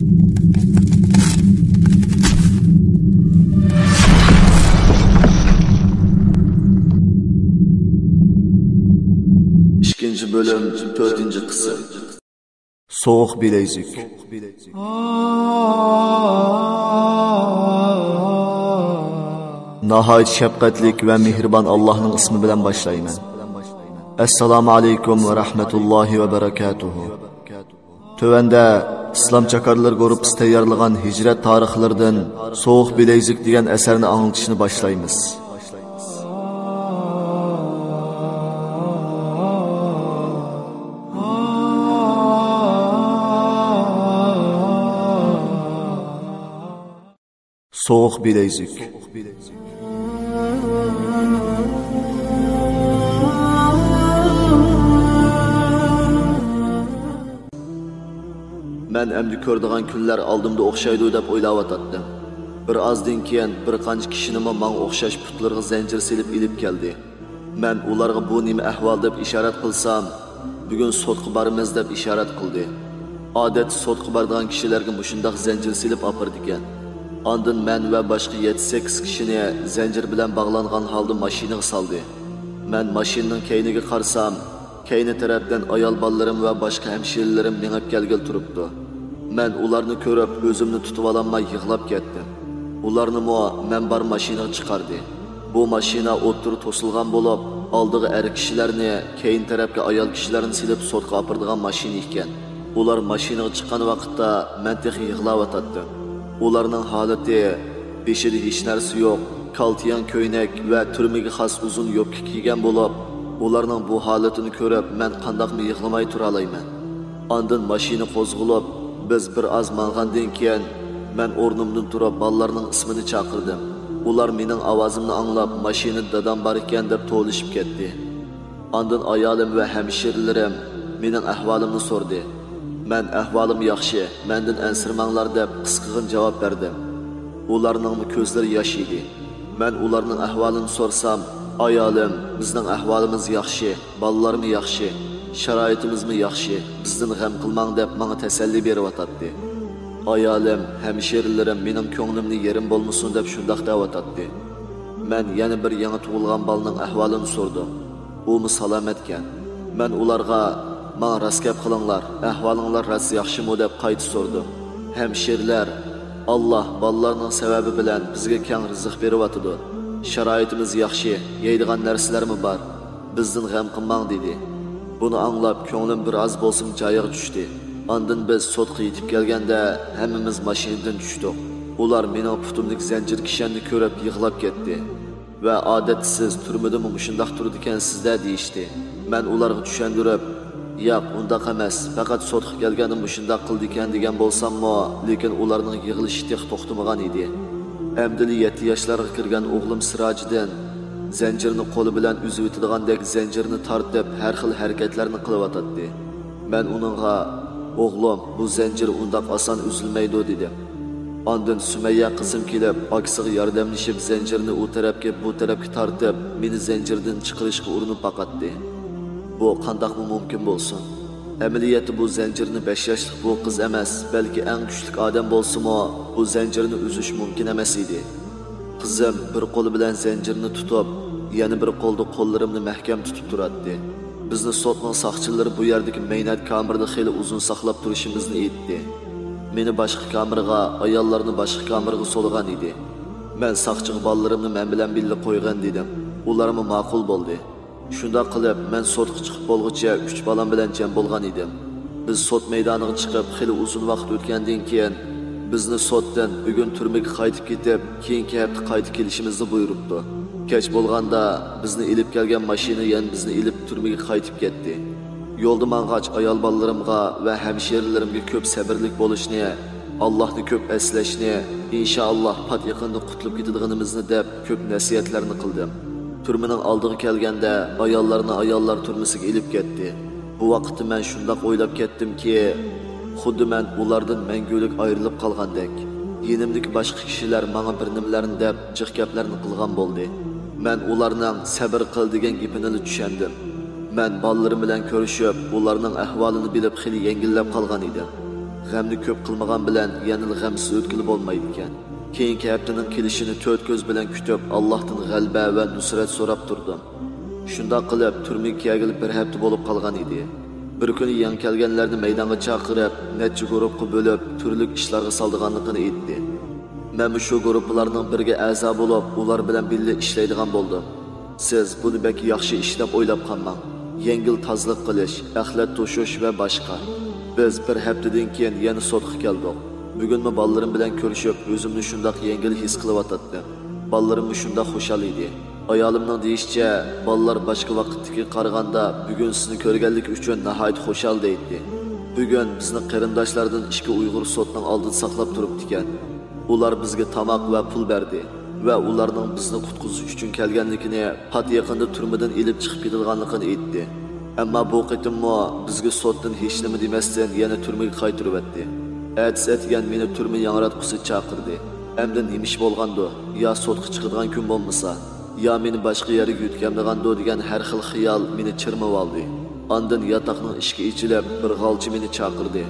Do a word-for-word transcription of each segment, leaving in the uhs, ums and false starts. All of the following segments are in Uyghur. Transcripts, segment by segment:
ئىككىنچى بۆلۈم، تۆتىنچى قىسىم. سوغۇق بىلەيزۈك. ناھايىتى شەپقەتلىك ۋە مېھرىبان ئاللاھنىڭ ئىسمى بىلەن باشلايمەن. ئەسسالامۇ ئەلەيكۇم ۋە رەھمەتۇللاھى ۋە بەرەكاتۇھۇ. تۆۋەندە ئىسلام چاكارلىرى گۇرۇپپىسى تەييارلىغان ھىجرەت تارىخلىرىدىن سوغۇق بىلەيزۈك دېگەن ئەسەرنى ئاڭلىتىشنى باشلايمىز. سوغۇق بىلەيزۈك. مەن ئەمدى كۆرىدىغان كۈنلەر ئالدىمدا ئوخشايدۇ دەپ ئويلاۋاتاتتىم. بىر ئازدىن كېيىن بىر قانچە كىشىنىمۇ ماڭا ئوخشاش پۇتلىرىغا زەنجىر سېلىپ ئېلىپ كەلدى. مەن ئۇلارغا بۇ نېمە ئەھۋال دەپ ئىشارەت قىلسام، بۈگۈن سوتقا بارىمىز دەپ ئىشارەت قىلدى. ئادەتتە سوتقا بارىدىغان كىشىلەرگە مۇشۇنداق زەنجىر سېلىپ ئاپىرىدىكەن. ئاندىن مەن ۋە باشقا يەتتە-سەككىز كىشىنى زەنجىر بىلەن باغلانغان ھالدا ماشىنىغا سالدى. مەن ماشىنىنىڭ كەينىگە قارىسام، كەينى تەرەپتىن ئايال بالىلىرىم ۋە باشقا ھەمشىرىلىرىم مېڭىپ كەلگىلى تۇرۇپتۇ. مەن ئۇلارنى كۆرۈپ، ئۆزۈمنى تۇتۇۋالالماي يىغلاپ كەتتىم. ئۇلارنىمۇ مەن بار ماشىنىغا چىقاردى. بۇ ماشىنا ئوتتۇرا توسۇلغان بولۇپ، ئالدىغا ئەر كىشىلەرنى، كەينى تەرەپكە ئايال كىشىلەرنى سېلىپ سوتقا ئاپىرىدىغان ماشىنا ئىكەن. ئۇلار ماشىنىغا چىققان ۋاقىتتا مەن تېخى يىغلاۋاتاتتىم. ئۇلارنىڭ ھالىتى، بېشىدا ھېچ نەرسە يوق، كالتىيەڭ كۆينەك ۋە تۈرمىگە خاس ئۇزۇن يوپكا كىيگەن بولۇپ، ئۇلارنىڭ بۇ ھالىتىنى كۆرۈپ، مەن قانداقمۇ يىغلىماي تۇرالايمەن؟ ئاندىن ماشىنا قوزغىلىپ، بىز بىر ئاز ماڭغاندىن كېيىن، مەن ئورنۇمدىن تۇرۇپ، بالىلارنىڭ ئىسمىنى چاقىردىم. ئۇلار مېنىڭ ئاۋازىمنى ئاڭلاپ، ماشىنىدا دادام بار ئىكەن دەپ توۋلىشىپ كەتتى. ئاندىن ئايالىم ۋە ھەمشىرىلىرىم مېنىڭ ئەھۋالىمنى سورىدى. مەن «ئەھۋالىم ياخشى، مەندىن ئەنسىرىمەڭلار» دەپ قىسقىغىنە جاۋاب بەردىم. ئۇلارنىڭمۇ كۆزلىرى ياش ئىدى. مەن ئۇلارنىڭ ئەھۋالىنى سورىسام، ئايالىم «بىزنىڭ ئەھۋالىمىز ياخشى، بالىلارمۇ ياخشى، شارائىتىمىزمۇ ياخشى، بىزدىن غەم قىلماڭ» دەپ ماڭا تەسەللى بېرىۋاتاتتى. ئايالىم، ھەمشىرىلىرىم مېنىڭ كۆڭلۈمنى يېرىم بولمىسۇن دەپ شۇنداق دەۋاتاتتى. مەن يەنە بىر يېڭى تۇغۇلغان بالىنىڭ ئەھۋالىنى سورىدىم. ئۇمۇ سالامەتكەن. مەن ئۇلارغا «ماڭا راست گەپ قىلىڭلار، ئەھۋالىڭلار راست ياخشىمۇ؟» دەپ قايتا سورىدىم. ھەمشىرىلەر، «ئاللا بالىلارنىڭ سەۋەبى بىلەن بىزگە كەڭ رىزىق بېرىۋاتىدۇ. شارائىتىمىز ياخشى، يەيدىغان نەرسىلەرمۇ بار. بىزدىن غەم قىلماڭ» دېدى. بۇنى ئاڭلاپ، كۆڭلۈم بىر ئاز بولسىمۇ جايىغا چۈشتى. ئاندىن بىز سوتقا يېتىپ كەلگەندە، ھەممىمىز ماشىنىدىن چۈشتۇق. ئۇلار مېنىڭ پۇتۇمدىكى زەنجىر كىشەننى كۆرۈپ يىغلاپ كەتتى. ۋە «ئادەتتە سىز تۈرمىدىمۇ مۇشۇنداق تۇرىدىكەنسىز-دە» دېيىشتى. مەن ئۇلارغا چۈشەندۈرۈپ، «ياق، ئۇنداق ئەمەس، پەقەت سوتقا كەلگەندە مۇشۇنداق قىلىدىكەن» دېگەن بولساممۇ، لېكىن ئۇلارنىڭ يىغلىشى تېخى توختىمىغان ئىدى. ئەمدىلا يەتتە ياشلارغا كىرگەن ئوغلۇم سىراجىدىن زەنجىرنى قولى بىلەن ئۈزۈۋېتىدىغاندەك زەنجىرنى تارتىپ، ھەر خىل ھەرىكەتلەرنى قىلىۋاتاتتى. مەن ئۇنىڭغا، «ئوغلۇم، بۇ زەنجىر ئۇنداق ئاسان ئۈزۈلمەيدۇ» دېدىم. ئاندىن سۈمەييە قىزىم كېلىپ، ئاكىسىغا ياردەملىشىپ، زەنجىرنى ئۇ تەرەپكە، بۇ تەرەپكە تارتىپ، مېنى زەنجىردىن چىقىرىشقا ئۇرۇنۇپ باقاتتى. بۇ قانداقمۇ مۇمكىن بولسۇن؟ ئەمەلىيەتتە بۇ زەنجىرنى بەش ياشلىق بۇ قىز ئەمەس، بەلكى ئەڭ كۈچلۈك ئادەم بولسىمۇ، بۇ زەنجىرنى ئۈزۈش مۇمكىن ئەمەس ئىدى. قىزىم بىر قولى بىلەن زەنجىرنى تۇتۇپ، يەنە بىر قولدا قوللىرىمنى مەھكەم تۇتۇپ تۇراتتى. بىزنى سوتنىڭ ساقچىلىرى بۇ يەردىكى مەينەت كامېردا خېلى ئۇزۇن ساقلاپ تۇرۇشىمىزنى ئېيتتى. مېنى باشقا كامېرغا، ئاياللارنى باشقا كامېرغا سولىغان ئىدى. مەن ساقچىغا بالىلىرىمنى مەن بىلەن بىللە قويغىن دېدىم. ئۇلارمۇ ماقۇل بولدى. شۇنداق قىلىپ، مەن سوتقا چىقىپ بولغۇچە ئۈچ بالام بىلەن جەم بولغان ئىدىم. بىز سوت مەيدانىغا چىقىپ خېلى ئۇزۇن ۋاقىت ئۆتكەندىن كېيىن، بىزنى سوتتىن بۈگۈن تۈرمىگە قايتىپ كېتىپ، كېيىنكى ھەپتە قايتا كېلىشىمىزنى بۇيرۇپتۇ. كەچ بولغاندا بىزنى ئېلىپ كەلگەن ماشىنا يەنە بىزنى ئېلىپ تۈرمىگە قايتىپ كەتتى. يولدا ماڭغاچ ئايال بالىلىرىمغا ۋە ھەمشىرىلىرىمگە كۆپ سەبرلىك بولۇشنى، ئاللاھنى كۆپ ئەسلەشنى، ئىنشائاللاھ پات يېقىندا قۇتۇلۇپ كېتىدىغىنىمىزنى دەپ كۆپ نەسىھەتلەرنى قىلدىم. تۈرمىنىڭ ئالدىغا كەلگەندە، ئاياللارنى ئاياللار تۈرمىسىگە ئېلىپ كەتتى. بۇ ۋاقىتتا مەن شۇنداق ئويلاپ كەتتىمكى، خۇددى مەن ئۇلاردىن مەڭگۈلۈك ئايرىلىپ قالغاندەك. يېنىمدىكى باشقا كىشىلەر ماڭا بىر نېمىلەرنى دەپ، جىق گەپلەرنى قىلغان بولدى. مەن ئۇلارنىڭ «سەبىر قىل» دېگەن گېپىنىلا چۈشەندىم. مەن بالىلىرىم بىلەن كۆرۈشۈپ، ئۇلارنىڭ ئەھۋالىنى بىلىپ، خېلى يەڭگىللەپ قالغان ئىدىم. غەمنى كۆپ قىلمىغان بىلەن يەنىلا غەمسىز ئۆتكىلى بولمايدىكەن. كېيىنكى ھەپتىنىڭ كېلىشىنى تۆت كۆز بىلەن كۈتۈپ، ئاللاھتىن غەلىبە ۋە نۇسرەت سوراپ تۇردۇم. شۇنداق قىلىپ، تۈرمىگە كەلگىلى بىر ھەپتە بولۇپ قالغان ئىدى. بىر كۈنى يېڭى كەلگەنلەرنى مەيدانغا چاقىرىپ، نەچچە گۇرۇپپىغا بۆلۈپ، تۈرلۈك ئىشلارغا سالىدىغانلىقىنى ئېيتتى. مەنمۇ شۇ گۇرۇپپىلارنىڭ بىرىگە ئەزا بولۇپ، ئۇلار بىلەن بىللە ئىشلەيدىغان بولدۇم. سىز بۇنى بەك ياخشى ئىش دەپ ئويلاپ قالماڭ. يەڭگىل تازىلىق قىلىش، ئەخلەت توشۇش ۋە باشقا. بىز بىر ھەپتىدىن كېيىن يەنە سوتقا كەلدۇق. بۈگۈنمۇ بالىلىرىم بىلەن كۆرۈشۈپ، ئۆزۈمنى شۇنداق يەڭگىل ھېس قىلىۋاتاتتىم. بالىلىرىممۇ شۇنداق خۇشال ئىدى. ئايالىمنىڭ دېيىشىچە، بالىلار باشقا ۋاقىتتىكىگە قارىغاندا بۈگۈن سىزنى كۆرگەنلىكى ئۈچۈن ناھايىتى خۇشال دەيتتى. بۈگۈن بىزنى قېرىنداشلاردىن ئىككى ئۇيغۇر سوتنىڭ ئالدىدا ساقلاپ تۇرۇپتىكەن. ئۇلار بىزگە تاماق ۋە پۇل بەردى ۋە ئۇلارنىڭ بىزنى قۇتقۇزۇش ئۈچۈن كەلگەنلىكىنى، پات يېقىندا تۈرمىدىن ئېلىپ چىقىپ كېتىدىغانلىقىنى ئېيتتى. ئەمما بۇ قېتىممۇ بىزگە سوتتىن ھېچنېمە دېمەستىن يەنە تۈرمىگە قايتۇرۇۋەتتى. ئەتىسى ئەتىگەن مېنى تۈرمە ياڭراتقۇسى چاقىردى. ئەمدى نېمە ئىش بولغاندۇ؟ يا سوتقا چىقىدىغان كۈن بولمىسا؟ يا مېنى باشقا يەرگە يۆتكەمدىغاندۇ دېگەن ھەر خىل خىيال مېنى چىرمىۋالدى. ئاندىن ياتاقنىڭ ئىشىكى ئېچىلىپ، بىر غالچى مېنى چاقىردى.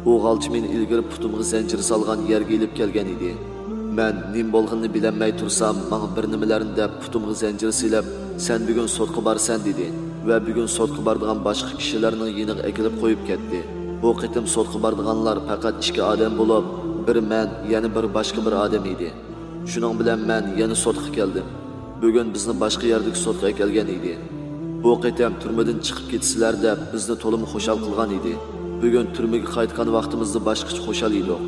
ئۇ غالچى مېنى ئىلگىرى پۇتۇمغا زەنجىر سالغان يەرگە ئېلىپ كەلگەن ئىدى. مەن نېمە بولغىنىنى بىلەلمەي تۇرسام، ماڭا بىر نېمىلەرنى دەپ، پۇتۇمغا زەنجىر سېلىپ، «سەن بۈگۈن سوتقا بارىسەن» دېدى ۋە بۈگۈن سوتقا بارىدىغان باشقا كىشىلەرنىڭ يېنىغا ئەكېلىپ قويۇپ كەتتى. بۇ قېتىم سوتقا بارىدىغانلار پەقەت ئىككى ئادەم بولۇپ، بىرى مەن، يەنە بىرى باشقا بىر ئادەم ئىدى. شۇنىڭ بىلەن مەن يەنە سوتقا كەلدىم. بۈگۈن بىزنى باشقا يەردىكى سوتقا ئەكەلگەن ئىدى. بۇ قېتىم تۈرمىدىن چىقىپ كېتىسىلەر دەپ بىزنى تولىمۇ خۇشال قىلغان ئىدى. بۈگۈن تۈرمىگە قايتقان ۋاقتىمىزدا باشقىچە خۇشال ئىدۇق.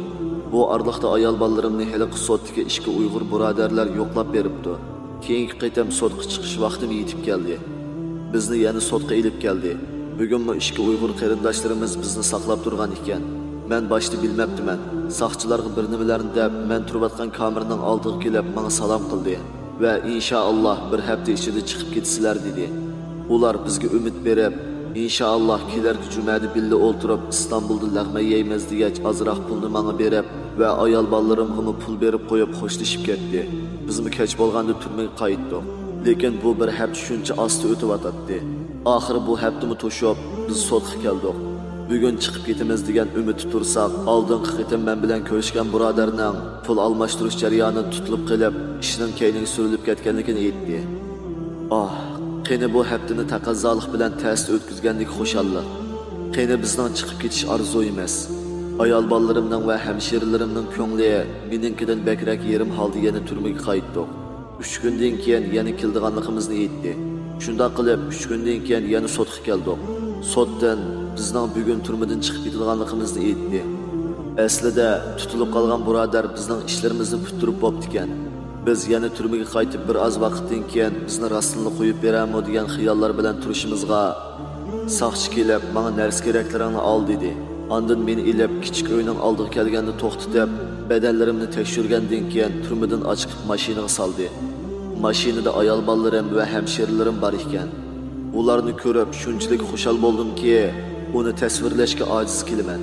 بۇ ئارىلىقتا ئايال بالىلىرىمنى ھېلىقى سوتتىكى ئىككى ئۇيغۇر بۇرادەرلەر يوقلاپ بېرىپتۇ. كېيىنكى قېتىم سوتقا چىقىش ۋاقتىم يېتىپ كەلدى. بىزنى يەنە سوتقا ئېلىپ كەلدى. بۈگۈنمۇ ئىككى ئۇيغۇر قېرىنداشلىرىمىز بىزنى ساقلاپ تۇرغان ئىكەن. مەن باشتا بىلمەپتىمەن. ساقچىلارغا بىر نېمىلەرنى دەپ، مەن تۇرۇۋاتقان كامېرنىڭ ئالدىغا كېلىپ، ماڭا سالام قىلدى ۋە «ئىنشائاللا، بىر ھەپتە ئىچىدە چىقىپ كېتىسىلەر» دېدى. ئۇلار بىزگە ئۈمىد بېرىپ، «ئىنشائاللا، كېلەركى جۈمەدە بىللە ئولتۇرۇپ، ئىستانبۇلدا لەغمەن يەيمىز» دېگەچ، ئازراق پۇلنى ماڭا بېرىپ ۋە ئايال بالىلىرىمغىمۇ پۇل بېرىپ قويۇپ خوشلىشىپ كەتتى. بىزمۇ كەچ بولغاندا تۈرمىگە قايتتۇق. لېكىن بۇ بىر ھەپتە شۇنچە ئاستا ئۆتۈۋاتاتتى. ئاخىرى بۇ ھەپتىمۇ توشۇپ، بىز سوتقا كەلدۇق. بۈگۈن چىقىپ كېتىمىز دېگەن ئۈمىدتە تۇرساق، ئالدىنقى قېتىم مەن بىلەن كۆرۈشكەن بۇرادەرنىڭ پۇل ئالماشتۇرۇش جەريانىدا تۇتۇلۇپ قېلىپ، ئىشنىڭ كەينىگە سۈرۈلۈپ كەتكەنلىكىنى ئېيتتى. ئاھ، قېنى بۇ ھەپتىنى تەقەززالىق بىلەن تەستە ئۆتكۈزگەندىكى خۇشاللىق؟ قېنى بىزنىڭ چىقىپ كېتىش ئارزۇيىمىز؟ ئايال بالىلىرىمنىڭ ۋە ھەمشىرىلىرىمنىڭ كۆڭلى مېنىڭكىدىن بەكرەك يېرىم ھالدا يەنە تۈرمىگە قايتتۇق. ئۈچ كۈندىن كېيىن يەنە كېلىدىغانلىقىمىزنى ئېيتتى. شۇنداق قىلىپ، ئۈچ كۈندىن كېيىن يەنە سوتقا كەلدۇق. سوتتىن بىزنىڭ بۈگۈن تۈرمىدىن چىقىپ كېتىدىغانلىقىمىزنى ئېيتتى. ئەسلىدە، تۇتۇلۇپ قالغان بۇرادەر بىزنىڭ ئىشلىرىمىزنى پۈتتۈرۈپ بوپتىكەن. بىز يەنە تۈرمىگە قايتىپ، بىر ئاز ۋاقىتتىن كېيىن بىزنى راستتىنلا قويۇپ بېرەرمۇ دېگەن خىياللار بىلەن تۇرۇشىمىزغا، ساقچى كېلىپ، ماڭا نەرسە-كېرەكلىرىڭنى ئال، دېدى. ئاندىن مېنى ئېلىپ، كىچىك ئۆينىڭ ئالدىغا كەلگەندە توختىتىپ، بەدەنلىرىمنى تەكشۈرگەندىن كېيىن، تۈرمىدىن ئاچىقىپ ماشىنىغا سالدى. ماشىنىدا ئايال بالىلىرىم ۋە ھەمشىرىلىرىم بار ئىكەن. ئۇلارنى كۆرۈپ، شۇنچىلىك خۇشال بولدۇمكى، ئۇنى تەسۋىرلەشكە ئاجىز كېلىمەن.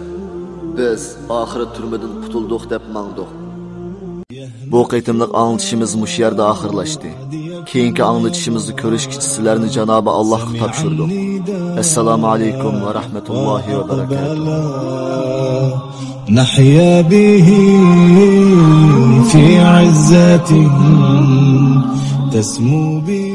بىز ئاخىرى تۈرمىدىن قۇتۇلدۇق دەپ ماڭدۇق. بۇ قېتىملىق ئاڭلىتىشىمىز مۇشۇ يەردە ئاخىرلاشتى. كېيىنكى ئاڭلىتىشىمىزدا كۆرۈشكىچە سىلەرنى جانابى ئاللاھقا تاپشۇردۇق. ئەسسالامۇ ئەلەيكۇم ۋە رەھمەتۇللاھى ۋە بەرەكاتۇھ. نحيا به في عزة تسمو به